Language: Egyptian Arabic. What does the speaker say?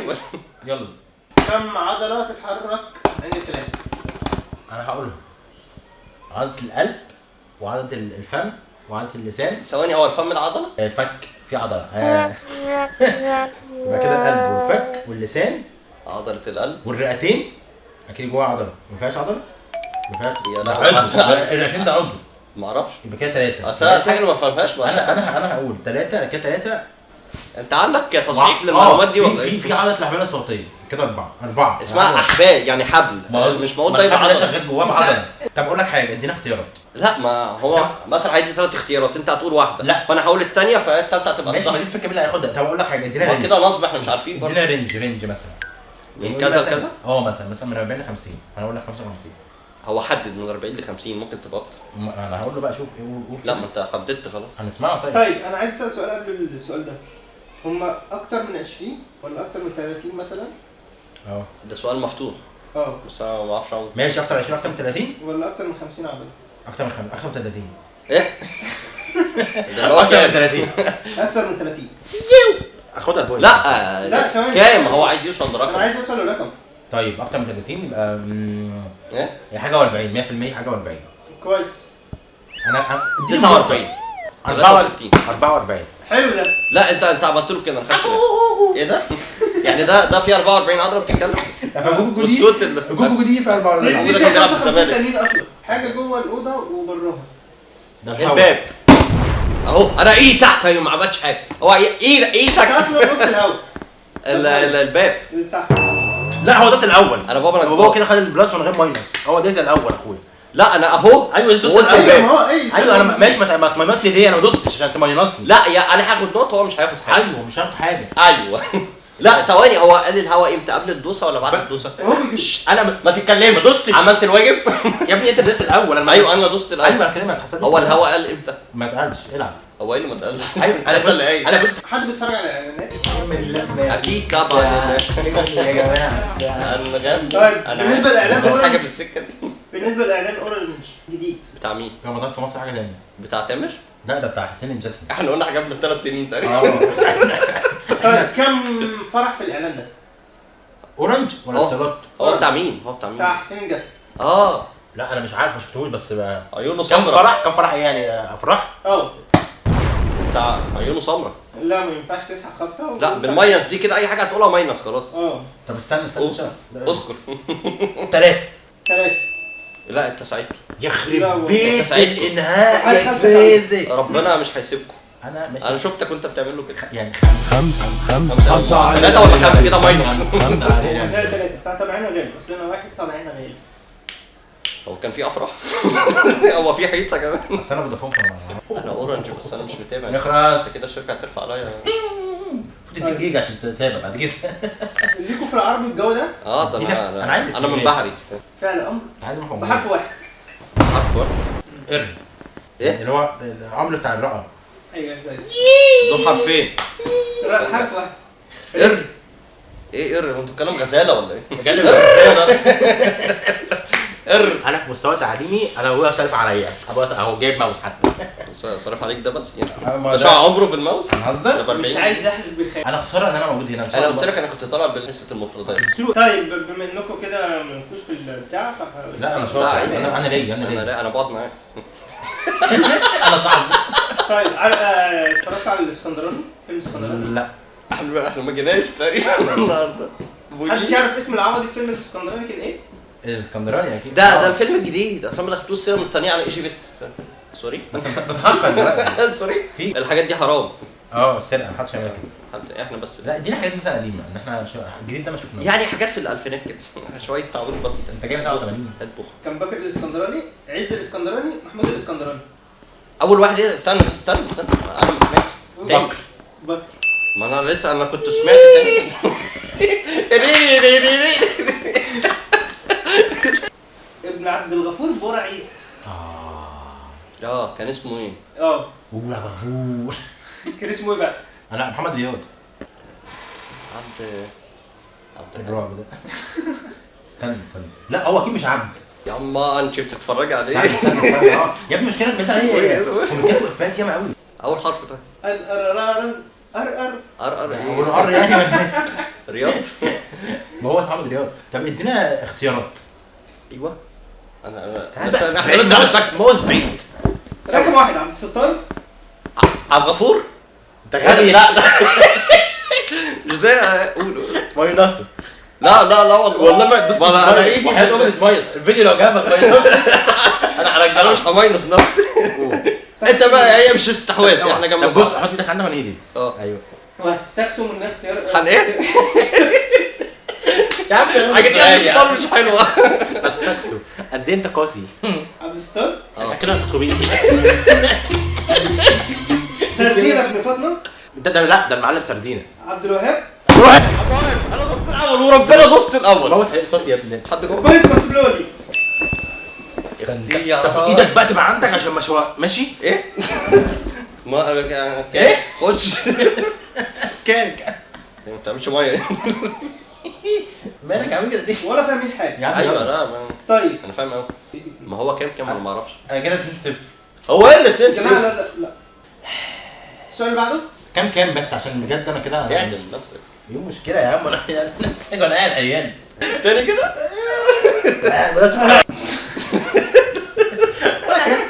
ايوه. يلا. كم عضلة تتحرك عند الكلام؟ انا هقولهم. عضلة القلب وعضله الفم وعضله اللسان. ثواني، هو الفم العضلة؟ الفك في عضلة. يبقى كده القلب والفك واللسان. عضلة القلب والرئتين اكيد جوه عضلة. ما فيهاش عضلة؟ ما فيهاش. يا لهوي. الرئتين ده عضو. ما اعرفش. يبقى كده ثلاثة. اصل انا الحاجة اللي ما بفهمهاش. انا هقول ثلاثة كده ثلاثة. انت عندك تصحيح للمعلومات دي ولا ايه؟ في عضلة الاحبال الصوتية كده اربعة اسمها احبال يعني حبل، مش معقول ده يبقى عضلة. عضلة. شغال جواه بعضله. طب اقول لك حاجة، ادينا اختيارات. لا ما هو مثلا هيدي ثلاث اختيارات، انت هتقول واحدة. لا. فانا هقول الثانية، فالثالثه هتبقى ماشي، الصح. ما دي الفكرة مين اللي هياخدها. طب اقول لك حاجة، ادينا ما range. كده نصب، احنا مش عارفين برضه. ادينا range مثلا من كذا لكذا. مثلا من 40 ل 50. انا اقول لك 55. هو حدد من 40 ل 50، ممكن تبقى اكتر. انا هقول له بقى شوف ايه. قول. لا ما انت حددت خلاص. هنسمعه. طيب طيب انا عايز اسال سؤال قبل السؤال ده. هما اكتر من 20 ولا اكتر من 30 مثلا؟ ده سؤال مفتوح. بس انا ما اعرفش اقول. ماشي، اكتر 20 اكتر من 30 ولا اكتر من 50 عضلة؟ اكتر من 5، اكتر من 30. ايه؟ ده اكتر من 30. اكتر من 30. اخدها ال point. لا لا ثواني، كام هو عايز يوصل لرقم؟ انا عايز اوصل لرقم. طيب اكتر من 30 يبقى ايه؟ حاجة و40، 100% حاجة و40. كويس. انا 49 44. حلو ده. لا انت عملت له كده، انا خدت بالي. ايه ده؟ يعني ده فيه 44 عضلة بتتكلم؟ جوجو دي، والصوت اللي جوجو دي في 44. ده كان بيلعب في الزمالك. تانيين اصلا. حاجة جوه الاوضة وبراها. ده الهوا. الباب اهو. انا ايه تحت ايوه، ما عملتش حاجة. هو ايه ايدك اصلا قلت الهوا. الباب. صح. لا هو داس الاول. انا بابا انا بابا كده خد ال plus من غير minus. هو داس الاول اخويا. لا انا اهو. ايوه دوست وقلت الاول. الباب. ايوه انا ماشي. ما تماينصني ليه؟ انا ما دوستش عشان تماينصني. لا يا انا هاخد نقطة، هو مش هياخد حاجة. ايوه مش هاخد حاجة. ايوه. لا ثواني، هو قال الهوا امتى؟ قبل الدوسه ولا بعد الدوسه؟ انا ما تتكلمش. ما دوستش. عملت الواجب يا ابني انت دوست الاول. انا ايوه انا دوست الاول. ايوه كده ما اتحسبش. هو الهوا قال امتى؟ ما اتقالش. العب. هو ايه اللي ما اتقالش؟ ايوه انا اللي قايل. انا كنت حد بيتفرج على الاعلانات؟ اكيد طبعا يا جماعة. انغام. طيب بالنسبة لاعلان حاجة اورنج في السكة دي. بالنسبة لاعلان اورنج جديد بتاع مين؟ رمضان في مصر حاجة ثانية. بتاع تامر؟ لا ده بتاع حسين الجسمي. احنا قلنا حاجات من 3 سنين تقريبا. طيب كم فرح في الاعلان ده؟ اورنج ولا اتصالات؟ هو بتاع مين؟ هو بتاع مين؟ بتاع حسين الجسمي. لا انا مش عارف، ما شفتهوش. بس بقى عيونه سمراء. كم فرح؟ كم فرح ايه يعني؟ افراح؟ بتاع عيونه سمراء. لا ما ينفعش تسحب خبطه. لا بال minus دي كده، اي حاجة هتقولها minus خلاص. طب استنى استنى اذكر. 3. لا انت ساعدته. يخرب بيت الانهاء يا فيزي. ربنا مش هيسيبكم. انا ماشي. انا شفتك وانت بتعمل له كده يعني 5 5 5 3 ولا 5 كده minus. لا 3 بتاع طبعنا غالي. اصل انا واحد طبعنا غالي. هو كان في افراح؟ هو في حيطة كمان؟ اصل انا فودافون. انا اورنج بس انا مش متابع. نخلص كده الشركة هترفع عليا. فوت 2 جيجا عشان تتابع بعد كده. ليكوا في العربي الجو ده؟ ده انا عايز انا من بحري. فعل امر بحرف واحد. حرف واحد. ار. ايه اللي هو العملة بتاع الرقم. ايوه زي دول حرفين. حرف واحد. ار. ايه ار؟ هو انتوا بتتكلم غزاله ولا ايه؟ بتكلم غزاله. ار. انا في مستوى تعليمي انا ابويا صارف عليا. ابويا اهو جايب ماوس حتى. صارف عليك ده بس يعني ده شعر عمره في الماوس. هنهزر؟ مش عايز احلف بالخير. انا خسارة ان انا موجود هنا. انا قلت لك انا كنت طالع بالحصه المفردات. طيب بما انكم كده مالكوش في البتاع لا انا شاطر. انا ليا انا انا بقعد معاك. انا صاحبي. طيب اتفرجت على الاسكندراني؟ فيلم اسكندراني؟ لا احنا ما جيناش تقريبا النهارده. محدش يعرف اسم العوضي في فيلم الاسكندراني كان ايه؟ الاسكندراني اكيد. ده الفيلم الجديد اصلا ما دخلتوش السينما، مستنيه على ايجي بيست. sorry بس بتهكر. sorry الحاجات دي حرام. السرقة محدش يعمل كده. احنا بس لا دي حاجات مثلا قديمة ان احنا الجديد ده ما شفناهوش. يعني حاجات في الالفينات كده شوية تعويض بسيطة. انت جاي من 87. اطبخ. كان بكر الاسكندراني، عز الاسكندراني، محمود الاسكندراني. اول واحد ايه؟ استنى استنى استنى انا ما سمعتش. بكر. بكر. ما انا لسه انا كنت سمعت تاني. ابن عبد الغفور برعيت. كان اسمه ايه؟ قول عبد الغفور. كان اسمه ايه بقى؟ انا محمد رياض. عبد الرعب ده. استنى استنى. لا هو اكيد مش عبد. يا اما انت بتتفرجي على ايه؟ يا ابني مشكلة بتاع ايه؟ هو افيهات ياما قوي. اول حرف ده ال ار ار ار ار ار هو ار يعني. رياض. ما هو محمد رياض. طب ادينا اختيارات. ايوه انا تعال لسه بقى. احنا لسه عندك موز بعيد. رقم 1 عبد الستار. عبد الغفور. انت غبي. لا لا مش ده، قول. ماينص. لا لا لا والله والله ما دوست. ما انا ايدي وحياة امي تميز الفيديو لو جابك minus. انا هرجعه. انا مش ه minus نفسي. انت بقى هي مش استحواذ، احنا جنب طب بص بعض. حط ايدك عندك وانا ايدي. اه ايوه. وهتستكسوا من اختيار. هن ايه؟ يا عم الحاجات دي قبل الفطار مش حلوة. استكسو قد ايه انت قاسي. عبد الستار. احنا كده مخطوبين. سردينة ابن فاطمة. ده لا ده المعلم سردينه. عبد الوهاب. انا دوست الاول وربنا دوست الاول. موت صوت يا ابني. حد جوه بيت مسلولي. طب ايدك بقى تبقى عندك عشان ما شو... ماشي؟ ايه؟ ما انا ايه؟ خش. كان ما بتعملش مية. مالك عامل كده ليه؟ ولا فاهمين حاجة. يا عم ايوه يلا. لا ما طيب انا فاهم قوي. ما هو كام كام انا ما اعرفش. انا كده 2-0. هو ايه اللي 2 يا جماعة 0؟ لا لا لا. السؤال اللي بعده. كام كام بس عشان بجد انا كده اعدل نفسك. ايه المشكلة يا عم؟ انا انا قاعد عيان. تاني كده. لا، بلاش.